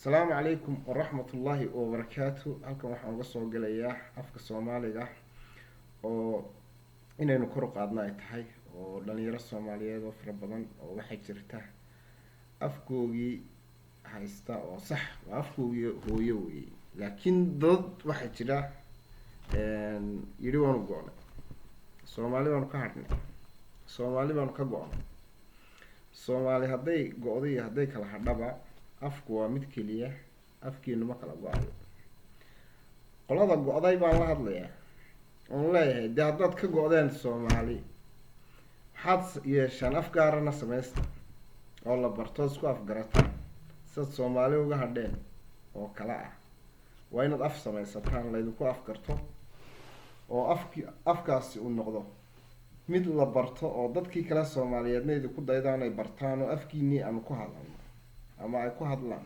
Asalaamu calaykum waraxmat ullaahi wabarakaatu. Halkan waxaan uga soo gelayaa afka Soomaaliga oo inaynu kor u qaadno ay tahay, oo dhalinyaro Soomaaliyeed oo fara badan oo waxay jirta afkoogii haysta oo sax waa afkoogii hooyo weeye, laakiin dad waxaa jira yidhi waanu go-nay, Soomaali baanu ka hadhnay, Soomaali baanu ka go-nay. Soomaali hadday go-do iyo hadday kala hadhaba, afku waa mid keliya, afkiinu ma kala go-ayo. Qolada go-day baan la hadlayaa oon leeyahay, dee haddaad ka go-deen Soomaali, waxaad yeeshaan af gaarana samaysta oo la barto, isku afgarataan sidaad Soomaali uga hadheen oo kale ah. Waa inaad af samaysataan laydinku afgarto oo afki afkaasi uu noqdo mid la barto oo dadkii kale Soomaaliyeedna idinku daydaan, ay bartaan oo afkiinii aanu ku hadalno ama ay ku hadlaan.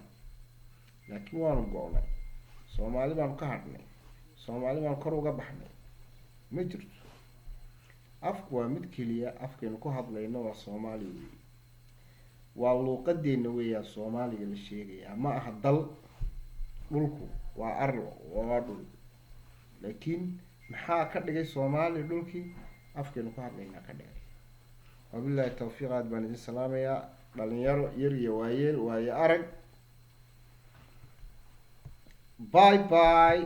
Laakiin waanu go-nay, Soomaali baanu ka hadhnay, Soomaali baanu kor uga baxnay, ma jirto. Afku waa mid keliya, afkaynu ku hadlayno waa Soomaali weeye, waa luuqadeena weeyaan. Soomaaliga la sheegayaa ma aha dal, dhulku waa arlo, waa dhul, laakiin maxaa ka dhigay Soomaali dhulkii? Afkaynu ku hadlaynaa ka dhigay. Wabillahi tawfiiq. Aad baan idin salaamayaa, dhalinyaro yar iyo waayeel, waayo arag. Bye bye.